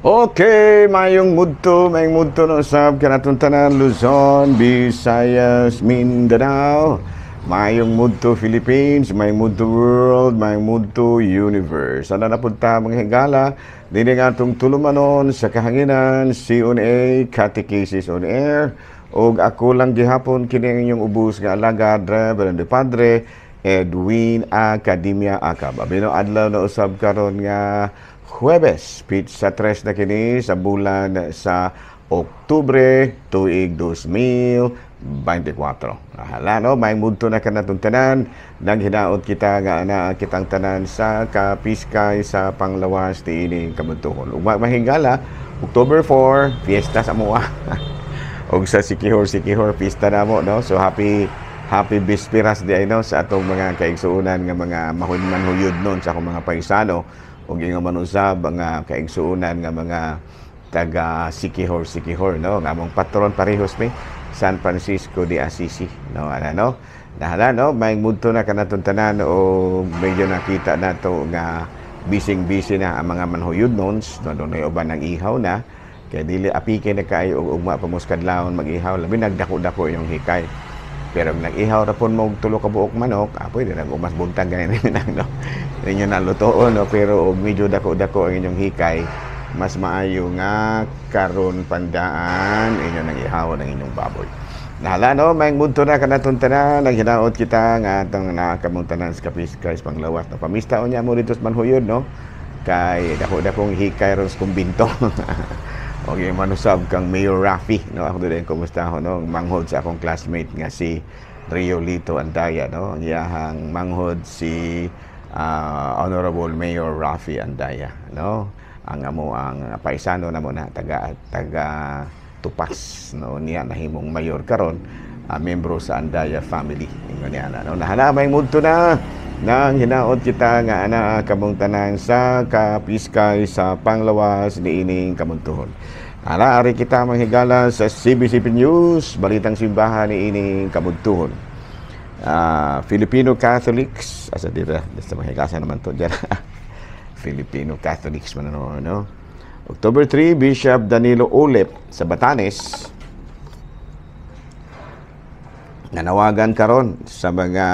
Okay, mayong mudto no sab kanatong tanan, Luzon, Visayas, Mindanao. Mayong mudto, Philippines, mayong mudto, world, mayong mudto, universe. Ana na punta, mga higala, dini nga atong tulumanon sa kahanginan, C on A, Catechesis on Air, ug ako lang gihapon kini ang inyong ubos nga alagad, Reverend Padre Edwin Academia Acab. Abino adlaw na usab karon nga Huwebes, pitsa 3 na kini sa bulan sa Oktubre, tuig 2024. Hala no, may mudto na kanatong tanan, naghinaot kita nga ana kitang tanan sa kapiskay sa panglawas niining kabuntuhon. Ug mahigala, October 4, fiesta sa amoa. Og sa Siquijor, Siquijor, pista na mo, no? So happy happy Bisperas di ay, no, sa atong mga kaigsuonan nga mga manhuyod nun sa akong mga paisano ug ingon man usab mga kaigsuonan nga mga taga Siquijor, Siquijor, no, nga among patron parehos mi, San Francisco de Assisi, no? Ana no, nahala no, may mudto na kanatong tanan o medyo nakita nato nga bising-busy na ang mga manhuyod nons, no? Dunay uban nang ihaw na kay dili apike na kaayo og ugma pa kadlawon mag-ihaw, labi nagdako-dako yung hikay. Pero kung nag-ihaw ra pon mo og tulo ka buok manok, pwede nag umas buntag ganin nang, no, ninyo na lutoon, no? Pero og medyo dako-dako ang inyong hikay, mas maayo nga karon pandaan inyo nang ihaw ng inyong baboy. Nahala no, may mudto na kanatong tanan, naghinaot kita nga atong nakakamong tanan sa kapiskay sa panglawas, no? Pamista unya mo dito sa manhuyod, no, kay dako-dakong hikay ron sa kumbinto. Okay, manusab kang Mayor Rafi, no? Ako din kumusta ako, no? Manghod sa akong classmate nga si Rio Lito Andaya, no? Ang iyahang manghod si Honorable Mayor Rafi Andaya, no? Ang amo ang paisano namo na taga taga Tupas, no? Niya nahimong mayor karon, membro sa Andaya family. Ingon niya na, no? Nahala, may mudto na nang hinaot kita nga ana kamong tanan sa kapiskay sa panglawas niining kamuntuhon. Ara, ari kita manghigala sa CBCP News, balitang simbahan niining kamuntuhon. Filipino Catholics, asa dira, sa mahigasa naman to dyan. Filipino Catholics man, ano, no? October 3, Bishop Danilo Ulep sa Batanes nanawagan karon sa mga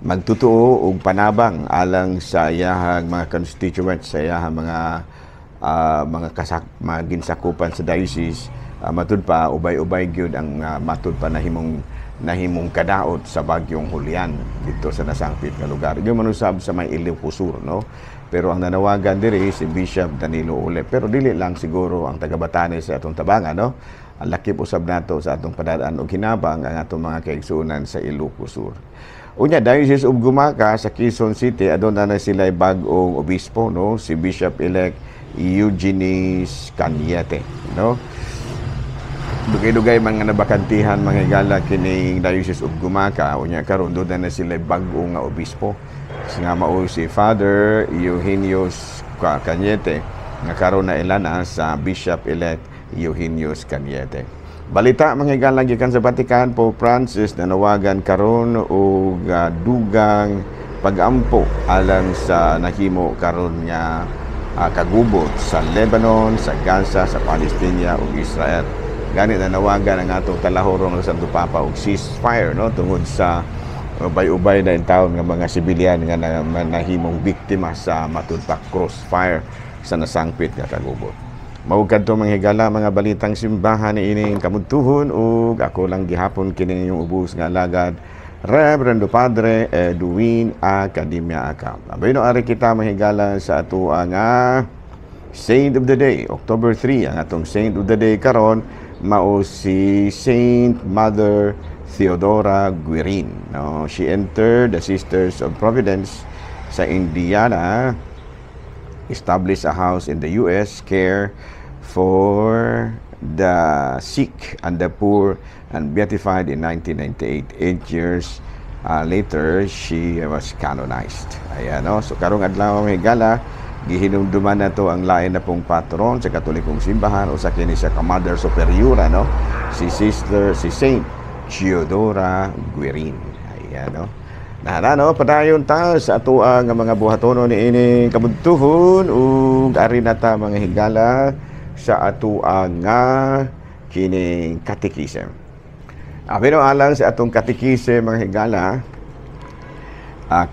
magtutuo og panabang alang sa iyahang mga constituents, sa iyahang mga kasak mga ginsakupan sa diocese, matud pa ubay-ubay gyud ang matud pa nahimong nahimong kadaot sa bagyong Julian dito sa nasangpit nga lugar. Yung manusab sa may Ilocos Sur, no? Pero ang nanawagan diri si Bishop Danilo Ulep. Pero dili lang siguro ang taga Batanes sa atong tabangan, no? Ang lakip usab nato sa atong padadaan og hinabang ang atong mga kaigsuonan sa Ilocos Sur. Unya, Diocese of Gumaca sa Quezon City, aduna na sila bag-ong obispo, no? Si Bishop-elect Eugenis Cañete, no? Dugay-dugay man nga nabakantihan, mga higala, kining Diocese of Gumaca. Unya karon doon na sila bag-o nga obispo nga mao si Father Eugenio Cañete nga karon na ila na sa Bishop-elect Eugenio Cañete. Balita, mga higala, gikan sa Vatican, Pope Francis nanawagan karon og dugang pagampo alang sa nahimo karon nga kagubot sa Lebanon, sa Gaza, sa Palestina ug Israel. Gani nanawagan ang atong talahorong sa Santo Papa og ceasefire, no, tungod sa ubay-ubay na taon nga mga sibilyan nga nahimong biktima sa matud pa crossfire sa nasangpit nga kagubot. Mao kadto, mga higala, mga balitang simbahan niining kamudtuhon ug ako lang gihapon kini inyong ubos nga alagad, Reverendo Padre Edwin Academia Acam. Abay no, ari kita, mga higala, sa ato nga Saint of the Day, October 3. Ang atong Saint of the Day karon mao si Saint Mother Theodora Guerin. No, she entered the Sisters of Providence sa Indiana, established a house in the US, care for the sick and the poor, and beatified in 1998. 8 years later, she was canonized. Ayan, no? So, karong adlaw, mga higala, gihinumduman na to ang lain na pong patron sa Katolikong Simbahan o sa kini siya ka Mother Superiora, no? Si Sister, si Saint Theodora Guerin. Ayan, no? Nara, no, padayon ta sa atoa nga mga buhatono ni ining kabudtuhon ug ari na ta, mga higala, sa atoa nga kining katekism. Pero alang sa atong katekism, mga higala,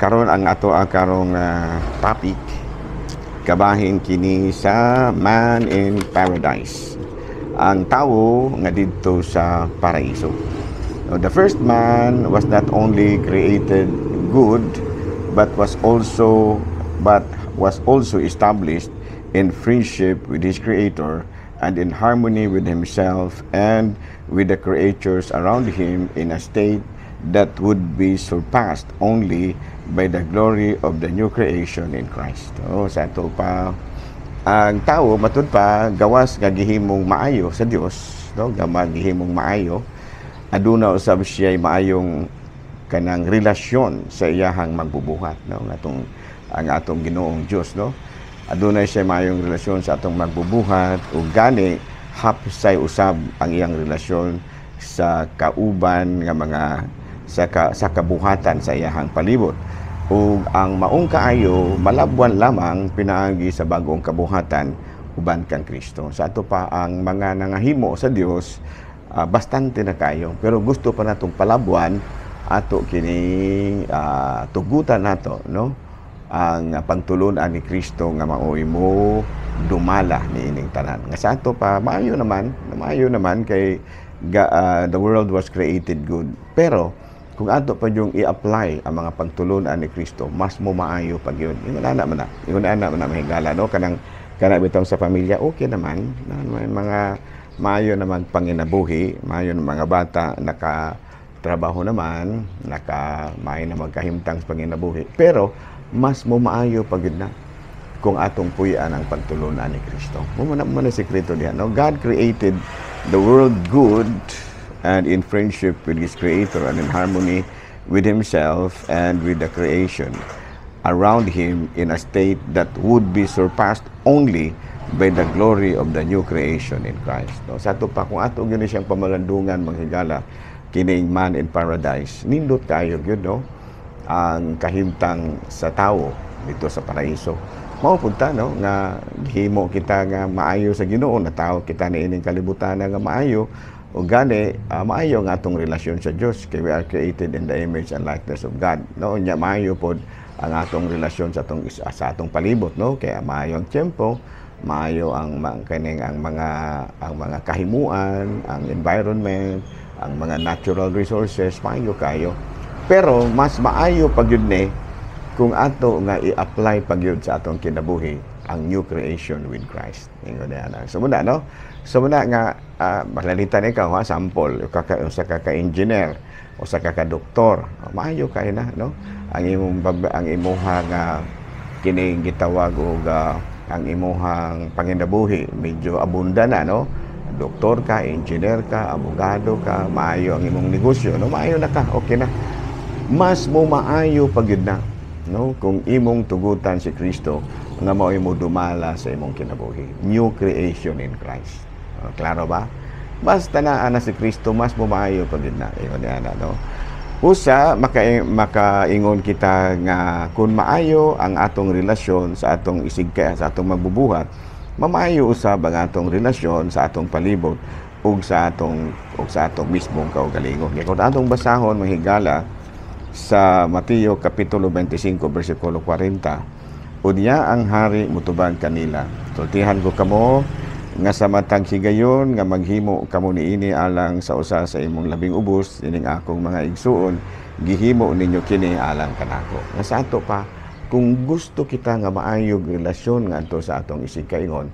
karon ang ato ang karong topic kabahin kini sa Man in Paradise. Ang tawo nga didto sa paraiso. Now, the first man was not only created good but was also established in friendship with his creator and in harmony with himself and with the creatures around him in a state that would be surpassed only by the glory of the new creation in Christ. Oh, sa ato pa, ang tao matud pa, gawas nga gihimong maayo sa Dios, no, nga gihimong maayo, aduna usab siya maayong kanang relasyon sa iyahang magbubuhat, no, ang atong Ginoong Dios, no. Aduna siya maayong relasyon sa atong magbubuhat ug gani hapsay usab ang iyang relasyon sa kauban nga mga sa kabuhatan sa iyahang palibot, ug ang maong kaayo malabwan lamang pinaagi sa bagong kabuhatan uban kang Kristo. Sa ato pa, ang mga nangahimo sa Dios, bastante na kayo, pero gusto pa natong palabuan, ato kini tugutan nato, no, ang pagtulunan ni Kristo nga maoy mo dumala ni ining tanan. Nga sa ato pa, maayo naman, maayo naman kay the world was created good, pero kung ato pa yung i-apply ang mga pagtulunan ni Kristo, mas mo maayo pag yun. Ingon ana man na, ingon ana man na, mahigala, no? Kanang kana bitong sa pamilya, okay naman, no? May mga maayo naman panginabuhi, maayo ng mga bata, naka trabaho naman, naka maayo na magkahimtang sa panginabuhi. Pero mas mo maayo pag yun na kung atong puy-an ang pagtulunan ni Kristo. Mo man na sikreto diha, no? God created the world good and in friendship with His Creator and in harmony with Himself and with the creation around Him in a state that would be surpassed only by the glory of the new creation in Christ. No? Sa ato pa, kung ato gyud siyang pamalandungan, mga higala, kining Man in Paradise, nindot kayo gyud, no? Ang kahimtang sa tawo dito sa paraiso. Mao punta, no, nga gihimo kita nga maayo sa Ginoo, natawo kita niining kalibutan nga maayo o gani maayo ang atong relasyon sa Dios kay we are created in the image and likeness of God, no. Nya maayo pod ang atong relasyon sa atong palibot, no, kay maayo ang tiyempo, maayo ang kaning ang mga kahimuan, ang environment, ang mga natural resources, maayo kayo. Pero mas maayo pag yun ni kung ato nga i-apply pag yun sa atong kinabuhi ang new creation with Christ. Ingon na ana. So muna, no? So muna nga malalitan ikaw ha, sample kaka usa ka ka engineer, usa ka ka doktor, maayo kay na, no? Ang imuha nga kining gitawag og ang imuhang panginabuhi medyo abunda na, no? Doktor ka, engineer ka, abogado ka, maayo ang imong negosyo, no? Maayo na ka, okay na. Mas mo maayo pag yun na, no? Kung imong tugutan si Kristo nga mao mo dumala sa imong kinabuhi. New creation in Christ. Oh, klaro ba? Basta naa na si Kristo, mas mo maayo pag yun na. Ingon niya na, no? Usa, makaingon kita nga kung maayo ang atong relasyon sa atong isigka, sa atong magbubuhat, mamaayo usab ang atong relasyon sa atong palibot ug sa atong mismong kaugalingon. Kaya kung atong basahon, mga higala, sa Mateo kapitulo 25 bersikulo 40, "Unya ang hari mutubag kanila, 'Sultihan ko kamo nga sa matag higayon nga maghimo kamo niini alang sa usa sa imong labing ubos ining akong mga igsuon, gihimo ninyo kini alang kanako.'" Nga sa ato pa, kung gusto kita nga maayog relasyon ngadto sa atong isigkaingon,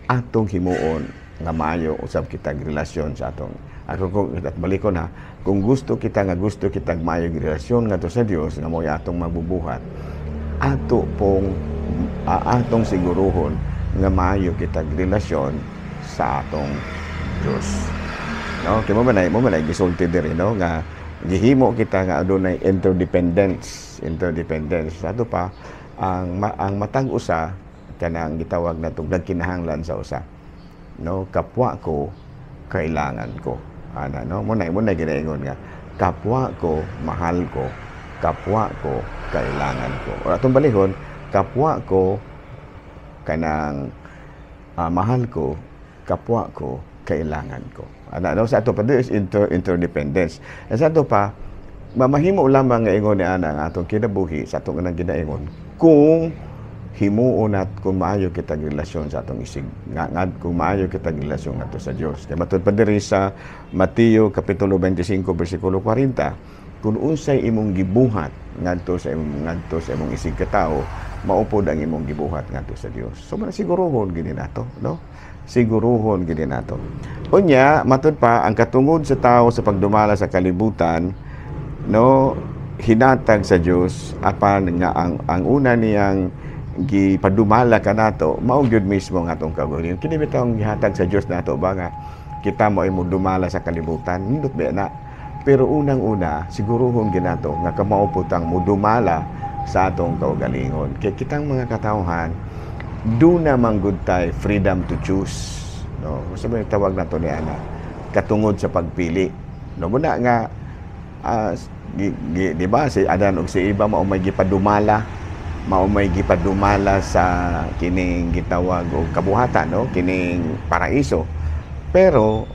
atong himuon nga maayo usab kita relasyon sa atong ako kung at balikon ha, kung gusto kita nga gusto kita maayog relasyon ngadto sa Dios nga mo'y atong mabubuhat, ato pong atong siguruhon nga maayo kita relasyon sa atong Dios, no? Kay mo man gisulti diri, no, nga gihimo kita nga adunay interdependence, interdependence. Sa ato pa, ang matag usa kanang gitawag natong nagkinahanglan sa usa, no? Kapwa ko kailangan ko ana, no? Mo na ginaingon nga kapwa ko mahal ko. Kapwa ko kailangan ko. O atong balihon, kapwa ko kanang mahal ko, kapwa ko kailangan ko. Ana, no, sa ato pa there is interdependence. At sa ato pa, mamahimo lamang nga ingon ni ana ang atong kinabuhi sa atong nang ginaingon kung himuon at kung maayo kitag relasyon sa atong isig nga, nga kung maayo kitag relasyon ngadto sa Dios. Kay matud pa diri sa Mateo kapitulo 25 bersikulo 40, kung unsay imong gibuhat ngadto sa imong isig katawo, mao pod ang imong gibuhat ngadto sa Dios. So man siguruhon gini nato, no? Siguruhon gini nato. Unya, matud pa, ang katungod sa tao sa pagdumala sa kalibutan, no, hinatag sa Dios, apan nga ang una niyang gipadumala kanato mao gyud mismo ang atong kaugalingon. Kini bitawng gihatag sa Dios nato ba nga kita mo ay modumala sa kalibutan, nindot ba na? Pero unang-una, siguruhon ginato nga kamao putang modumala sa atong kaugalingon, kay kitang mga katawhan duna man gud tay freedom to choose, no? Sa may tawag nato ni ana, katungod sa pagpili, no? Muna nga di ba si Adan ug si Eva mao may gipadumala sa kining gitawag og kabuhatan, no, kining paraiso. Pero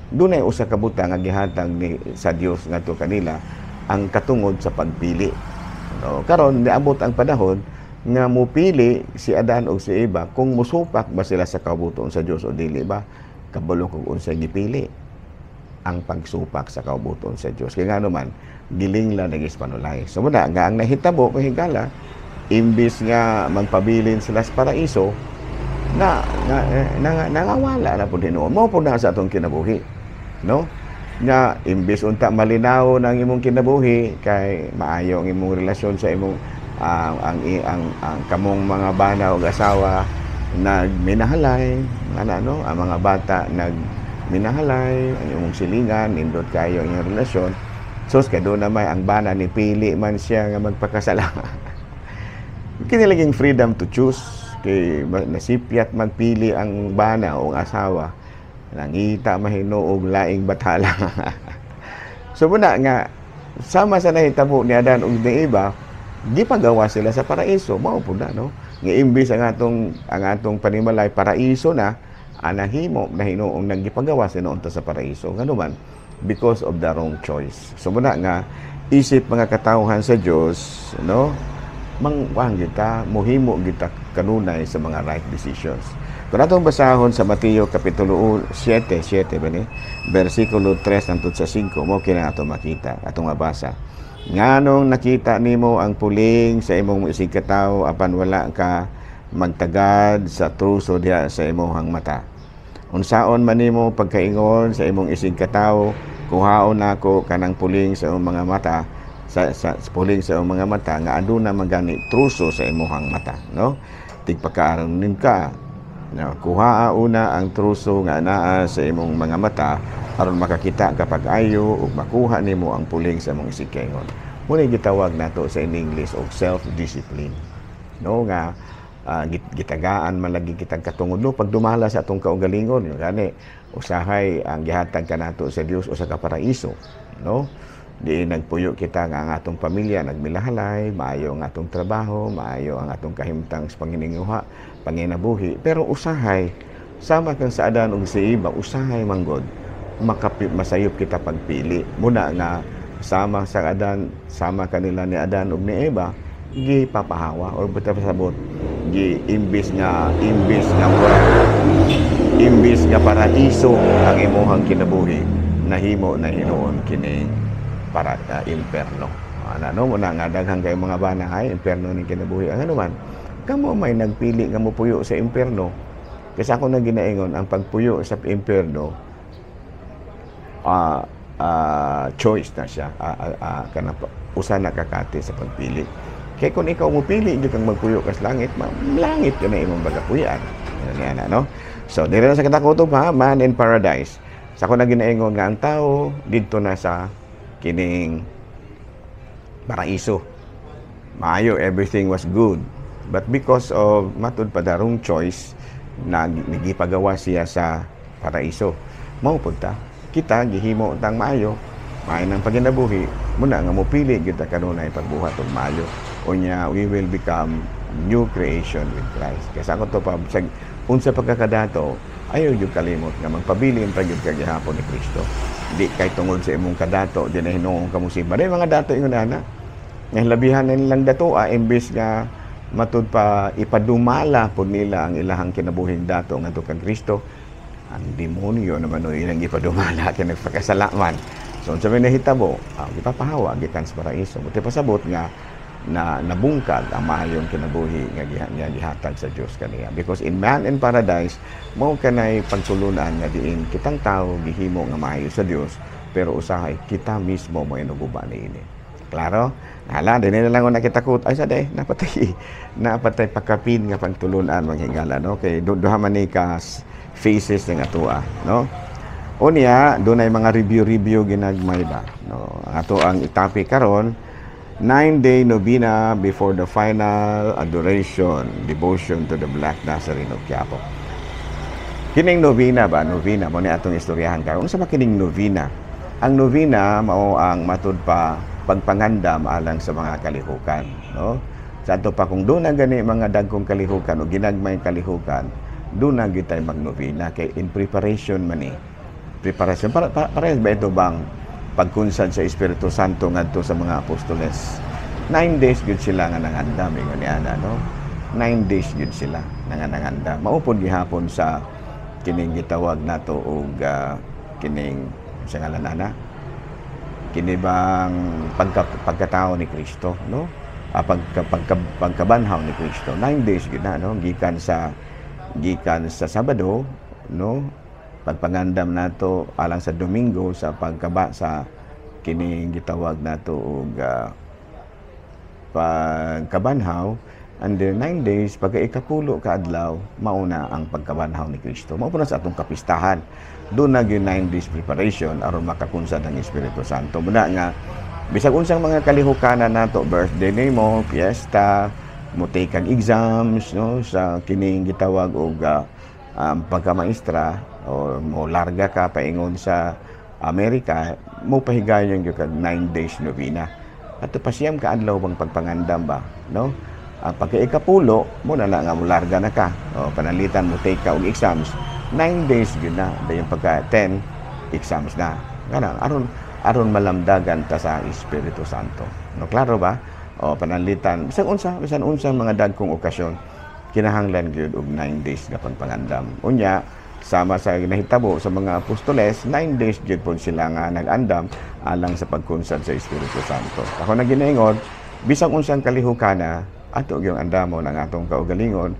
dunay usa ka butang nga gihatag ni sa Dios ngadto kanila, ang katungod sa pagpili, no? Karon niabot ang panahon nga mupili si Adan ug si Eva kung musupak ba sila sa kaubuton sa Dios o dili ba. Kabalo kung unsay gipili, ang pagsupak sa kaubuton sa Dios, kay ngano man gilingla nagis panulay. So muna nga ang nahitabo kahigala, imbis nga magpabilin sila sa paraiso, na, nangawala na pud hinuon. Mao pud na sa atong kinabuhi, no, nga imbis unta malinaw ang imong kinabuhi kay maayo ang imong relasyon sa imong ang kamong mga bana o asawa nagminahalay ana, no, ang mga bata nagminahalay, ang imong silingan nindot kayo ang inyong relasyon. Sus, kay duna may ang bana ni pili man siya nga magpakasala. Kini laging freedom to choose, kay nasipyat magpili ang bana o ang asawa, nangita mahinuog laing bathala. So muna nga sama sa nahitabo ni Adan ug ni Eva, gipagawa sila sa paraiso. Mao pud na, no, nga imbis ang atong panimalay paraiso na, anahimo na hinuong naggipagawa sila unta sa paraiso, ngano man because of the wrong choice. So muna nga isip mga katawhan sa Dios, no, mangkuhan kita, muhimo kita kanunay sa mga right decisions. Kung atong basahon sa Mateo kapitulo 7, 7 ba ni? Versikulo 3 hangtod sa 5, mo kina ato makita, atong mabasa. Nganong nakita nimo ang puling sa imong isig katawo apan wala ka magtagad sa truso diha sa imong mata? Unsaon man nimo pagkaingon sa imong isig katawo, "Kuhaon nako kanang puling sa imong mga mata," sa puling sa imong mga mata nga aduna man gani truso sa imong mata, no? Tigpakaaron ka, no? Kuhaa una ang truso nga naa sa imong mga mata aron makakita ka pag-ayo ug makuha nimo ang puling sa imong isig kaingon. Muna gitawag nato sa in English og self-discipline, no, nga gitagaan man lagi kitang katungod, no, pagdumala sa atong kaugalingon. Gani usahay ang gihatag kanato sa Dios usa ka paraiso, no, di nagpuyo kita nga ang atong pamilya nagmilahalay, maayo ang atong trabaho, maayo ang atong kahimtang sa pangininguha, panginabuhi. Pero usahay, sama kang sa Adan ug si Eva, usahay manggod masayop kita pagpili. Muna nga sama sa Adan, sama kanila ni Adan ug ni Eva, gipapahawa or basta pasabot gi imbis nga paraiso ang imuhang kinabuhi, nahimo na hinuon kining para imperno. Ana, no? Muna nga daghan kay mga bana ay imperno ning kinabuhi. Ang ano man, kamo may nagpili nga mopuyo sa imperno. Kasi ako na ginaingon, ang pagpuyo sa imperno choice na siya. Kanang usa na kakati sa pagpili. Kay kung ikaw mopili gyud kang magpuyo ka sa langit, langit yun na imong bagapuyan. Yan yan, ano? So, dire na sa katakutob ha, man in paradise. Sa ako na ginaingon nga ang tao didto na sa kining paraiso. Maayo, everything was good. But because of matud pa the wrong choice, nagipagawa siya sa paraiso. Mao pud ta. Kita gihimo tang maayo, maayo ng paginabuhi. Muna nga mopili gyud ta kanunay pagbuhat og maayo. Unya we will become new creation with Christ. Kaya sa ako to pa sa unsa pagkakadato, ayaw gyud kalimot nga magpabilin pa gyud ka gihapon ni Kristo. Di kay tungod sa imong kadato, di na hinuon ka mosimba. Dai mga dato ingon ana. Nga labihan na nilang datoa imbes nga matud pa ipadumala pod nila ang ilahang kinabuhing dato ngadto kang Kristo. Ang demonyo naman no ilang ipadumala kay nagpakasala man. So unsa may nahitabo, gipapahawa gikan sa paraiso. Buti pasabot nga na nabungkag ang maayong kinabuhi nga gihatag sa Dios kaniya. Because in man in paradise, mao kanay pagtulunan nga diin kitang tao gihimo nga maayo sa Dios, pero usahay kita mismo mo inuguba niini. Klaro? Hala, dinhi na lang ako nakitakot. Ay, sa day, napatay. Napatay pakapin nga pagtulunan, mga higala, no? Kay duha man ni ka faces ng atua, no? Unya, dunay mga review-review ginagmay ba, no? Ato ang itopic karon, 9-day novena before the final adoration, devotion to the Black Nazarene of Quiapo. Kining novena ba, novena, mo ni atong istoryahan karon. Unsa ba kining novena? Ang novena mao ang matud pa pagpangandam alang sa mga kalihukan, no? Sa ato pa kung doon na gani mga dagkong kalihukan o ginagmay kalihukan, doon na gyud tayo magnovena kay in preparation man ni. Preparation para parehas ba ito bang pagkunsad sa Espiritu Santo ngadto sa mga apostoles? 9 days gyud sila nga nangandam ingon ni ana, no? 9 days gyud sila nga nangandam. Maupod gihapon sa kining gitawag nato og kining sa ngalan ana, kini bang pagkatao ni Kristo, no? Pagkabanhaw ni Kristo. 9 days gyud na, no? Gikan sa Sabado, no? Pagpangandam nato alang sa Domingo sa pagkaba sa kining gitawag nato og pagkabanhaw, and then 9 days pagka ikapulo ka adlaw mauna ang pagkabanhaw ni Kristo. Mao na sa atong kapistahan. Doon na gyud 9 days preparation aron makakunsad ang Espiritu Santo. Muna nga bisag unsang mga kalihukanan nato, birthday nimo, fiesta, mo take kag exams, no, sa kining gitawag og pagkamaestra, o mo larga ka paingon sa Amerika, mo pahigayon gyud kag 9 days novena. Ato pa siyam ka adlaw bang pagpangandam ba, no? Ang pagka ikapulo, mo na nga mo larga na ka. O, panalitan mo take ka og exams, 9 days gyud na. Dayon pagka 10 exams na. Kana aron aron malamdagan ta sa Espiritu Santo. No, klaro ba? O pananlitan bisan unsa mga dagkong okasyon kinahanglan gyud og 9 days nga pagpangandam. Unya sama sa nahitabo sa mga apostoles, 9 days gyud pod sila nga nag-andam alang sa pagkunsad sa Espiritu Santo. Ako na ginaingon, bisan unsang kalihukana, ato gyung andamon ang atong kaugalingon,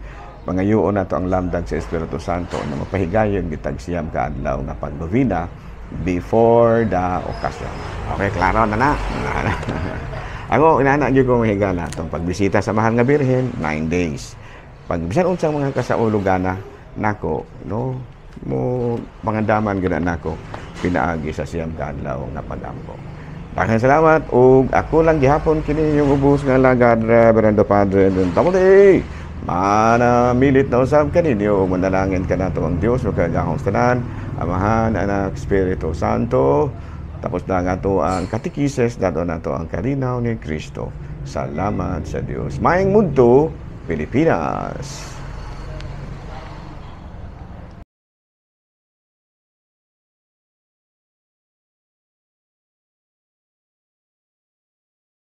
pangayoon nato ang lamdag sa Espiritu Santo na mapahigayon gitag 9 ka adlaw nga pagnovena before the occasion. Okay, klaro na na. Ako, inana gyud ko, mga higala, atong pagbisita sa Mahal nga Birhen, 9 days. Pag bisan unsang mga kasaulugana nako, no, mo pangandaman gyud na nako pinaagi sa 9 ka adlaw nga pagampo. Daghang salamat ug ako lang gihapon kini yung ubos nga alagad, Reverendo Padre Edwin Tamuli. Manamilit na usab kaninyo ug manalangin kanato ang Dios makagagahom tanan, Amahan, Anak, Espiritu Santo. Tapos na nga to ang katikises, dato na to ang kalinaw ni Kristo. Salamat sa Dios. Maayong mudto, Pilipinas.